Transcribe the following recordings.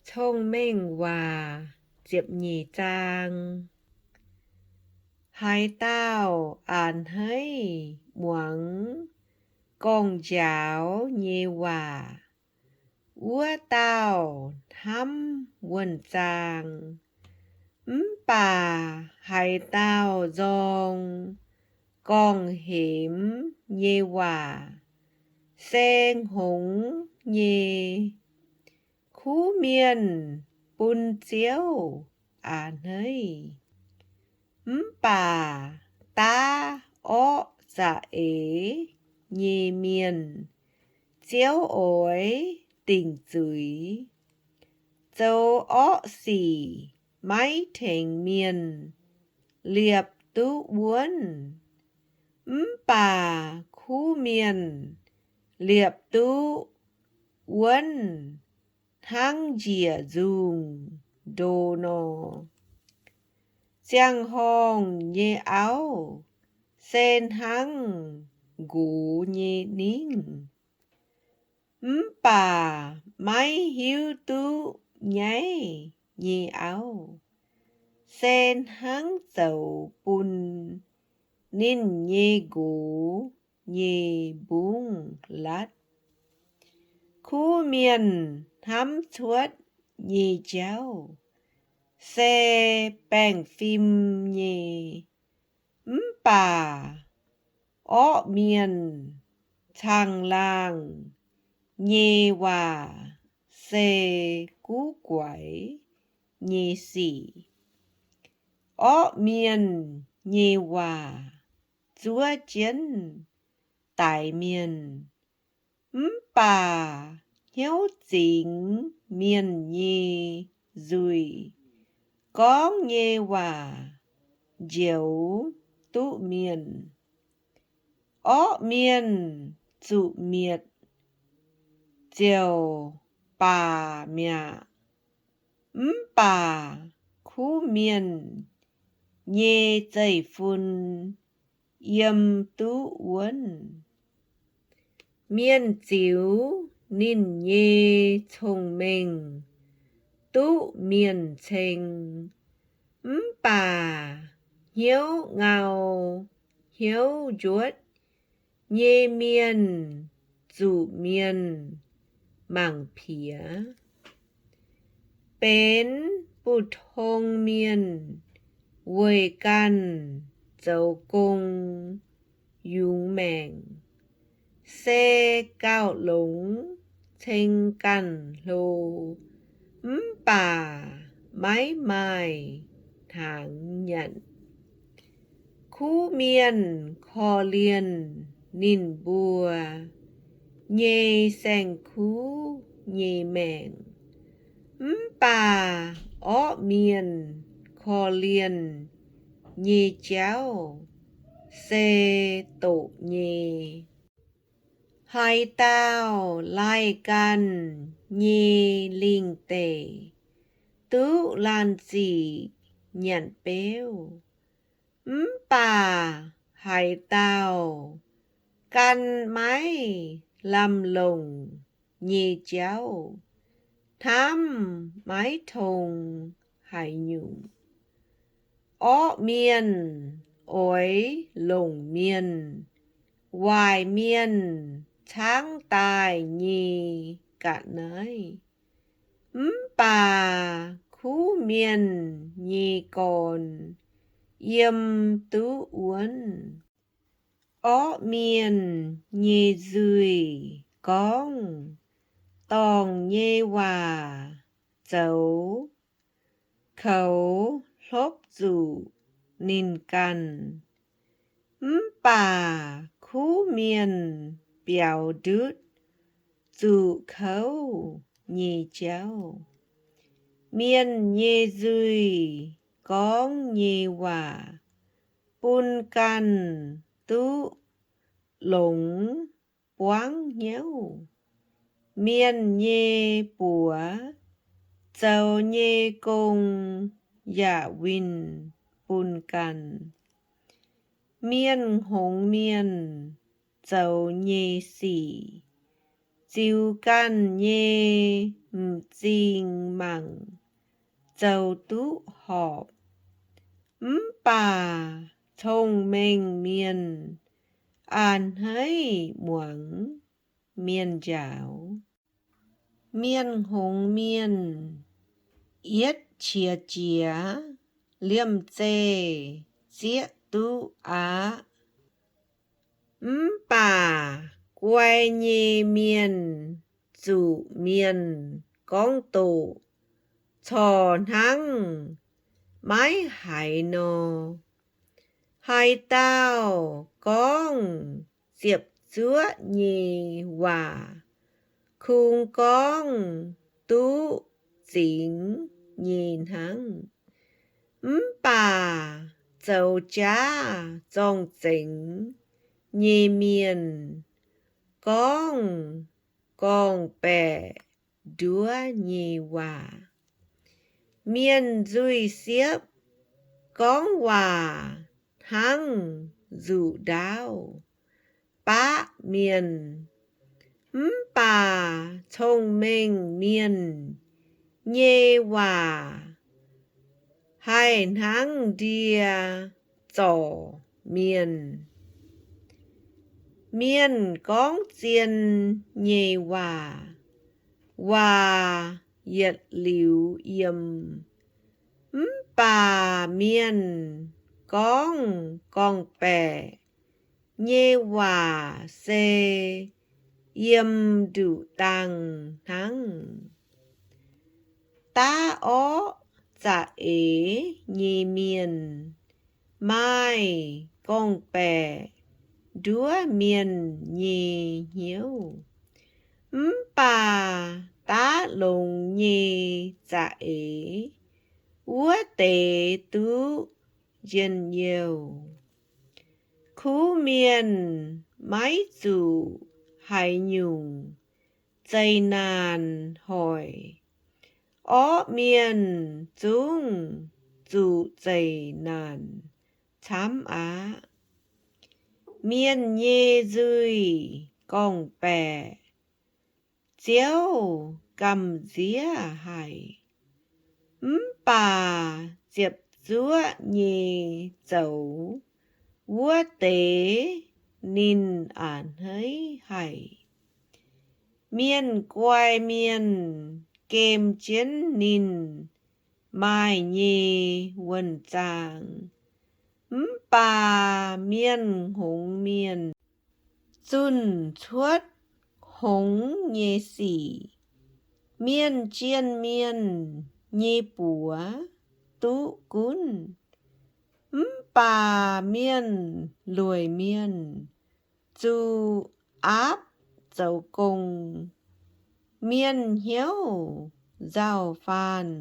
Cong-Mengh Waac ziepc nyeic zaang. Haaix dauh a'hneiv muangx gorngv-njaaux nyei waac, wuov dauh hnamv wuonh zaang. Mv baac haaix dauh nzorng gorngv-hemx nyei waac se hngongx nyei. Kuv mienh bun Ziouv a'hneiv, mv baac daav orqv za'eix nyei mienh Ziouv oix dingc zuiz. Zoux orqv sic maiv tengx mienh liepc duqv wuonv, mv baac kuv mienh liepc duqv wuonv hnangv njiec nzungh ndo nor. Ziangh horngh nyei auv se hnangv nqox nyei ningv, mv baac maiv hiuv duqv nyaiv nyei auv se hnangv zoux bun ninh nyei nqox nyei mbungv-latv. Kuv mienh hnamv cuotv nyei jauv se baengh fim nyei, mv baac orqv mienh caangh laangh nyei waac se guv guaix nyei sic. Orqv mienh nyei waac zuov jienv daix mienh, mv baac hnyouv zingx mienh nyei nzuih gorngv nyei waac njoux duqv mienh. Orqv mienh zuqc mietc ziouc baac mi'aqv, mv baac kuv mienh nyei zeiv-fun yiem duqv wuonv. Mienh ziux ninh nyei cong-mengh duqv mienh ceng, mv baac hnyouv ngau hnyouv njuotv nyei mienh zuqc mienh mangc piex. Benx bu tong mienh weic ganh zoux gong yungz maengc, se gauh longx ceng ganh hlo, mv baac maiv maaih hnaangx nyanc. Kuv mienh korv-lienh ninh mbuo nyei saeng-kuv nyei maengc, mv baac orqv mienh korv-lienh nyei jauv se doqc nyei. Haaix dauh laih ganh nyei lingh deic duqv laanh ziqc nyanc beuv, mv baac haaix dauh gan maiv lamh longc nyei jauv hnamv maiv tong haaix nyungc. Orqv mienh oix longc mienh waaic mienh caangv daaih nyei ga'naaiv, mv baac kuv mienh nyei gorn yiem duqv wuonv. Orqv mienh nyei nzuih gorngv dorngc nyei waac zoux koux hlopv zuqc ninh ganh, mv baac kuv mienh biaux ndutv zuqc kouv nyei jauv. Mienh nyei nzuih gorngv nyei waac bun ganh duqv longx buangv hnyouv. Mienh nyei buoz zoux nyei gong yaac winh bun ganh. Mienh hngongx mienh zoux nyei sic ziux ganh nyei m'zing mangc zoux duqv horpc, mv baac cong-mengh mienh a'hneiv muangx mienh njaaux. Mienh hngongx mienh yietv qiex jiez, liemh zeih zieqv duqv aqv. Mv baac guai nyei mienh zuqc mienh gorngv doqc corc hnangv maiv haiz nor. Haaix dauh gorngv ziepc zuoqv nyei waac, kungx gorngv duqv zingx nyei hnangv. Mv baac zoux jaav zorng-zengx nyei mienh gorngv gorngv-baeqc nduov nyei waac. Mienh nzuih siepv gorngv waac hnangv nzuqc ndaauv baqv mienh, mv baac cong-mengh mienh nyei waac haih hnangv ndie zorc mienh. Mienh gorngv zien nyei waac, waac yietc liuz yiem, mv baac mienh gorngv gorngv-baeqc nyei waac se yiem nduqc dangh hnangv. Daav orqv za'eix nyei mienh maaih gorngv-baeqc nduov mienh nyei hnyouv, mv baac daav longx nyei za'eix wuov deix duqv njien-youh. Kuv mienh maiv zuqc haaix nyungc zeqc naanc hoic, orqv mienh zungv zuqc zeqc naanc camv aqv. Mienh nyei nzuih gorngv-baeqc, Ziouv gamh nziev haic, mv baac ziepc zuoqv nyei zoux wuov deix ninh a'hneiv haic. Mienh guai mienh gem jienv ninh maaih nyei wuonh zaang, mv baac mienh hngongx mienh zunh cuotv hngongx nyei sic. Mienh jien mienh nyei buoz duqv gunv, mv baac mienh lueic mienh zuqc aapv zoux gong. Mienh hnyouv nzauh faanh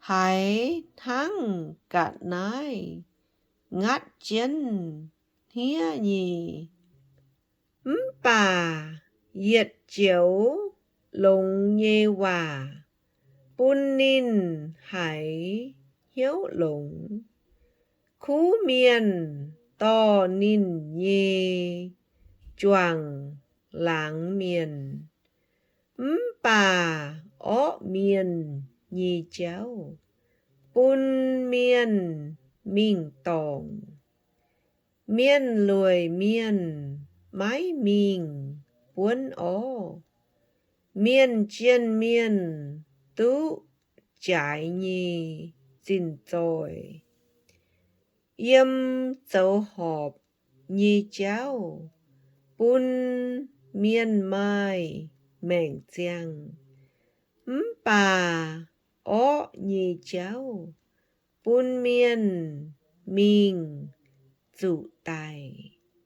haiz hnangv ga'naaiv ngatv jienv hniev nyei, mv baac yietc joux longx nyei waac bun ninh haiz hnyouv longx. Kuv mienh dorh ninh nyei juangc laangz mienh, mv baac orqv mienh nyei jauv bun mienh mingh dorngc. Mienh lueic mienh maiv mingh buonv orv. Mienh jien mienh duqv jaaix nyei zinh zoih. Yiem zoux horpc nyei jauv bun mienh maaih maengc ziangh, mv baac orqv nyei jauv bun mienh mingh zuqc daic.